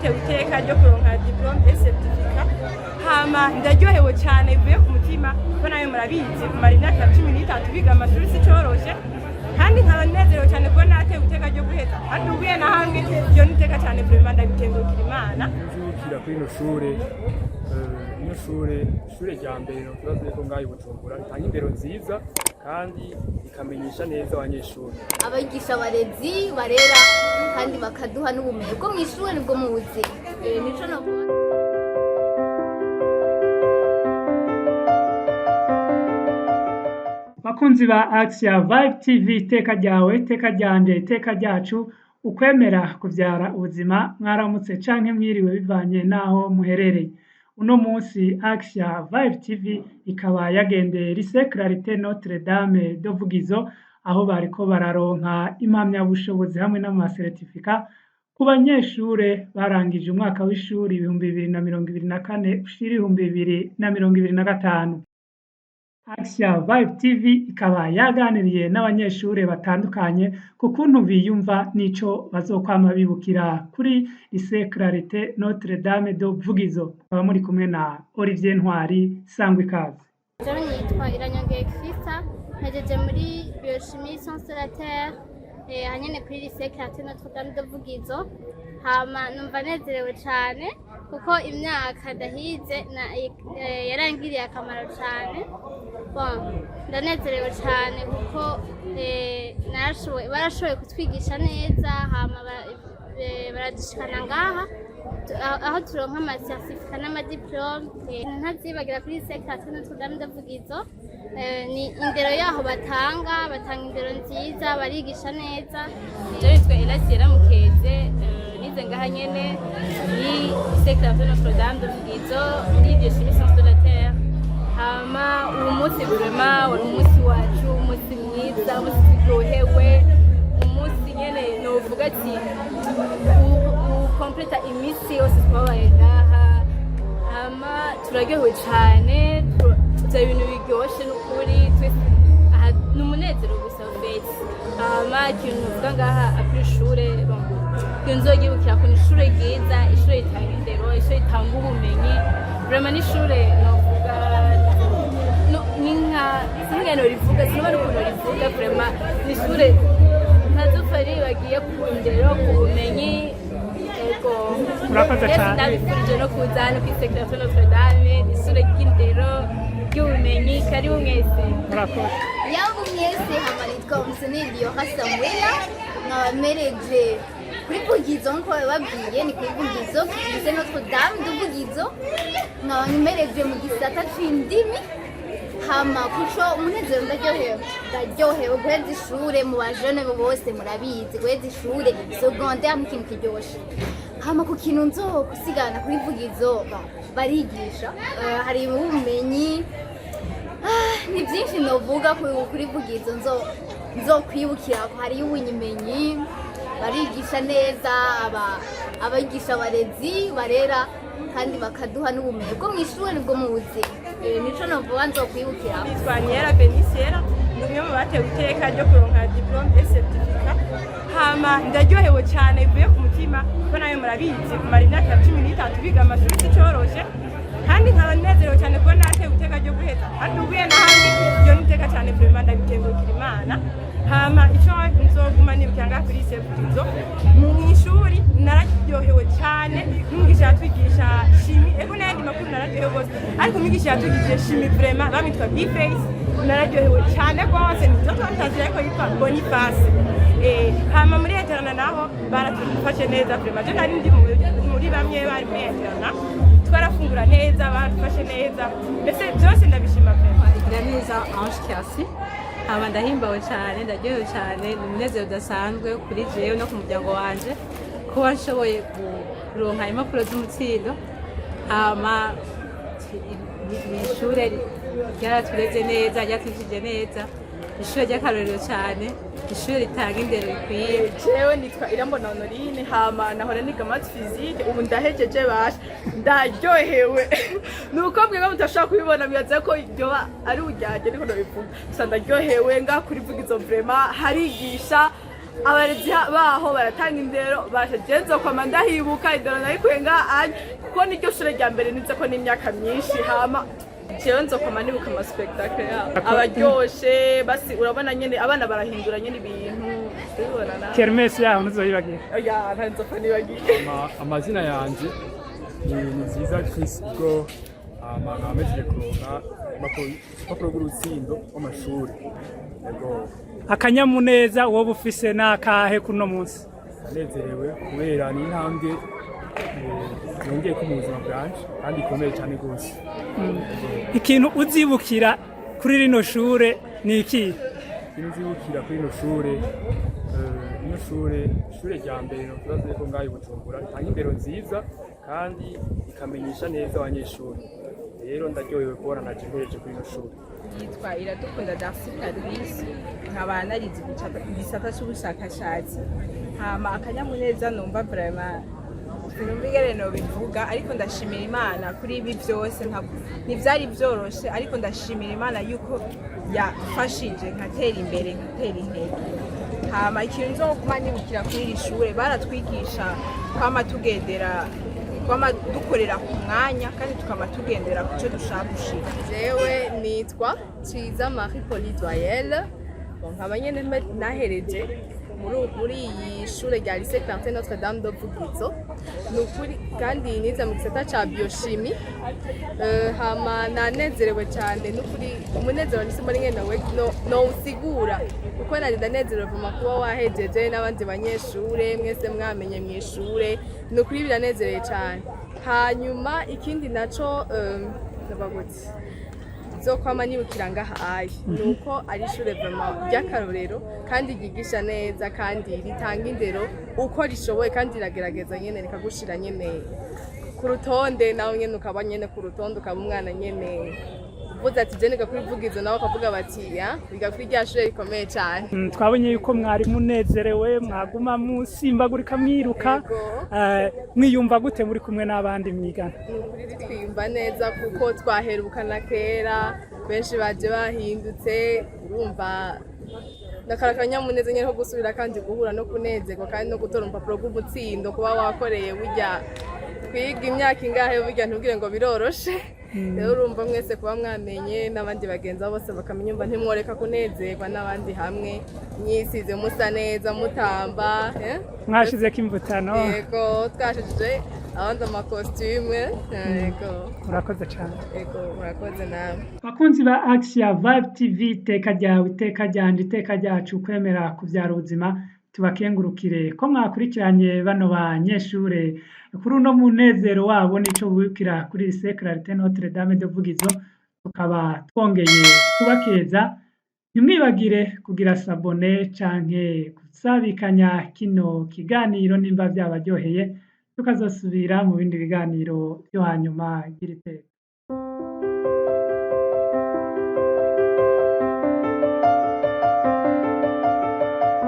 batewe iteka ryo kuronka diplôme et certificat. Hama ndaryohewe cyane bivuye ku mutima, kuko nawe murabizi, kumara imyaka 13 biga amashuri si coroshe. Kandi nkaba nezerewe cyane kuba natewe iteka ryo guheza ntaduguye na hamwe. Iyo ni iteka cyane vraiment, ndabikengurukira Imana. Nzibukira kuri ino shure, ino shure, ishure rya mbere nokibazo yuko ngaho i Bujumbura itanga indero nziza kandi ikamenyesha neza abanyeshuri. Abigisha abarezi barera kandi bakaduha n'ubumenyi bwo mu ishuri bwo mu buzima. Nico novuga. Bakunzi ba Axia Vibe TV, iteka ryawe, iteka ryanje, iteka ryacu, ukwemera kuvyara ubuzima. Mwaramutse canke mwiriwe bivanye n'aho muherereye. Uno munsi Axia Vibe TV ikaba yagendeye Lycée Clarté Notre Dame de Vugizo, aho bariko bararonka impamyabushobozi hamwe n'amasertifika ku banyeshure barangije umwaka w'ishuri 2024 ushira 2025. Axia Vibe TV ikaba yaganiriye n'abanyeshure batandukanye ku kuntu biyumva n'ico bazokwama bibukira kuri Lycée Clarté Notre Dame de Vugizo. Mukaba muri kumwe na Olivier Ntwari. Sangwa ikaze. Jewe nitwa Iranyongeye Christa, mpejeje muri biochimie science de la terre, hanyene kuri lycée Clarté Notre Dame de Vugizo. Hama numva nezerewe cane kuko imyaka ndahize yarangiriye akamaro cane. Bon, ndanezerewe cane kuko barashoboye kutwigisha neza, hama baradushikana ngaha aho turonka amacertificat n'amadiplôme. Ntazibagira kuri lycée Clarté Notre Dame de Vugizo, ni indero yaho batanga indero nziza, barigisha neza. Jewe nitwa Elasiera Mukeze, nize ngaha nyene muri lycée Clarté Notre Dame de Vugizo muri biochimie science de la terre. Hama uwo munsi vraiment wari umunsi wacu, umunsi mwiza, umunsi turyohewe, umunsi nyene novuga ati ukompleta iminsi yose twabaye ngaha. Hama turaryohewe cane, vyari ibintu biryoshe n'ukuri. Twese aha ni umunezero gusa fete. Hama ikintu novuga ngaha après ishure, bon, ikintu nzoryibukira ko ni ishure ryiza, ishure ritanga indero, ishure ritanga ubumenyi. Vraiment ni ishure novuga ni nka sinzi norivuga, sinubona ukuntu rivuga. Vraiment ni ishure ntazopfa ribagiye ku ndero, ku bumenyi. Ego. Murakoze Mwese cane. ndabifurije no kuza hano kuri Lycée Clarté Notre Dame, ni ishure ry'indero, ry'ubumenyi. Karibu mwese. Murakoze. Yambu mwese. Hama nitwa Umuseneri Yoha Samuela, nkaba mereje kuri Vugizo nkuko babibabwiye, ni kuri Vugizo, lycée Notre Dame de Vugizo, nkaba mereje mu gisata c'indimi. Hama kuco umunezero, ndaryohewe, ndaryohewe guheza ishure. Mu bajene bose murabizi, guheza ishure secondaire ni ikintu kiryoshe. Hama ku kintu nzokusigana kuri Vugizo, barigisha, hari ubumenyi. Ni byinshi novuga kuri Vugizo nzokwibukira ko hariyo ubumenyi, barigisha neza, abigisha abarezi barera kandi bakaduha n'ubumenyi bwo mu ishuri bwo mu buzima. Nico novuga nzokwibukira. Nitwa Niera Benisiera, ni umwe mu batewe iteka ryo kuronka diplôme et certificat. Hama ndaryohewe cyane bivuye ku mutima, kuko nawe murabizi, kumara imyaka 13 biga amashuri si coroshe. Kandi nkaba nezerewe cyane kuba natewe iteka ryo guheza ntaduguye na hamwe. Iyo ni iteka cyane vraiment, ndabikengurukira Imana. Hama ico nzoguma nibukira ngaha kuri lycée Vugizo, mu ishuri nararyohewe cyane n'umwigisha yatwigisha chimie. Ego, n'ayandi makuru nararyohewe rwose, ariko umwigisha yatwigishije chimie vraiment bamwitwa Bface, nararyohewe cyane rwose. Nizo twamutazira ariko yitwa Boniface. Hama muri internat naho baratufashe neza vraiment. Je nari ndi muri bamwe bari muri internat, twarafungura neza, baradufashe neza, mbese byose ndabishima vraiment. Iraneza Ange Kiasi. Hama ndahimbawe cyane, ndaryohewe cyane, ni umunezero udasanzwe kuri jewe no ku muryango wanje kuba nshoboye kuronka impapuro z'umutsindo. Hama ni ishure ryaratureze neza, ryatwigishije neza, ishure ry'akarorero cyane, ishure ritanga indero rikwiye. Jewe nitwa Irambona Honorine. Hama nahora niga maths physique, ubu ndahejeje. Basha, ndaryohewe nuko mwebwe mutashobora kubibona, mwibaza ko iryoba ari uryanjye, niko ndabivuga. Gusa ndaryohewe ngaha kuri Vugizo, vraiment harigisha. Abarezi baho baratanga indero basha. Je nzokwama ndahibuka indero nayikuye ngaha anye, kuko niryo shure rya mbere nize ko n'imyaka myinshi. Hama jewe nzokwama nibuka ama spectacle yabo abaryoshe. Basi urabona nyene abana barahindura nyene ibintu, ubibona nawe. Kermesse yaho ntuzoyibagira. Oya, nta nzopfa nibagiye. Amazina yanje ni Nziza Chris Igor. Hama nkaba mpejeje kuronka urupapuro rw'urutsindo rw'amashuri, yego. Akanyamuneza woba ufise n'akahe kuno munsi? Anezerewe kubera ni intambwe yongeye ko mu buzima bwanje kandi ikomeye cyane rwose. Ikintu uzibukira kuri rino shure ni iki? Ikintu nzibukira kuri rino shure, rino shure, ishure rya mbere nokibazo ko ngaho i Bujumbura ritanga indero nziza kandi ikamenyesha neza abanyeshuri. Rero ndaryohewe kubona naje mpereje kuri rino shure. Yitwa Iradukunda Darcy Clarisse, nkaba narize igisata c'ubushakashatsi. Hama akanyamuneza numva, vraiment sinumva ingene nobivuga, ariko ndashimira Imana kuri ibi byose. Ntabwo ntivyari vyoroshe, ariko ndashimira Imana yuko yafashije nkatera imbere, nkatera intege. Hama ikintu nzoguma nibukira kuri iri shure, baratwigisha kwama tugendera, kwama dukorera ku mwanya kandi tukama tugendera ku cyo dushaka gushika. Jewe nitwa Ciza Marie Pauline Doyel. Bon, nkaba nyene nahereje muri iyi shure rya Lycée Clarté Notre Dame de Vugizo. Ni ukuri kandi nize mu gisata ca biochimie. Hama nanezerewe cyane n'ukuri, umunezero nisi muri ngene nowusigura, kuko nari ndanezerewe vuma kuba wahejeje n'abandi banyeshure mwese mwamenye mw'ishure. Ni ukuri biranezereye cyane. Hanyuma ikindi naco, ndavuga gute, zokwama nibukira ngaha ayi, ni uko ari ishure vraiment ry'akarorero kandi ryigisha neza kandi ritanga indero uko rishoboye kandi riragerageza nyene rikagushira nyene ku rutonde, nawe nyene ukaba nyene ku rutonde, ukaba umwana nyene uvuze ati je niga kuri Vugizo, nawe bakavuga bati ya wiga kuri rya shure rikomeye cane. Twabonye yuko mwari munezerewe, mwaguma musimbagurika, mwiruka. Yego. Mwiyumva gute muri kumwe n'abandi mwigana? Ni ukuri twiyumva neza kuko twaherukana kera, benshi baje bahindutse. Urumva nakara akanyamuneza nyene ko gusubira kandi guhura no kunezerwa kandi no gutora urupapuro rw'umutsindo, kuba wakoreye burya kwiga imyaka ingahe burya ntubwire ngo biroroshe. Rero urumva mwese kuba mwamenye n'abandi bagenzi babo bose bakamenya, umva ntimworeka kunezerwa n'abandi hamwe, mwisize musa neza, mutamba, eh? Mwashizeko imvutano. Yego, twashije abandi ama costume, yego. Murakoze cyane. Yego, murakoze nawe. Bakunzi ba Axia Vibe TV, iteka ryawe, iteka ryanje, iteka ryacu, kwemera kuvyara ubuzima, tubakengurukire ko mwakurikiranye bano banyeshure kuri uno munezero wabo nico bibukira kuri Lycée Clarté Notre Dame de Vugizo. Tukaba twongeye kubakeza. Ntimwibagire kugira s'abonner canke gusabikanya kino kiganiro nimba vyabaryoheye, tukazosubira mu bindi biganiro vyo hanyuma. Gira iteka.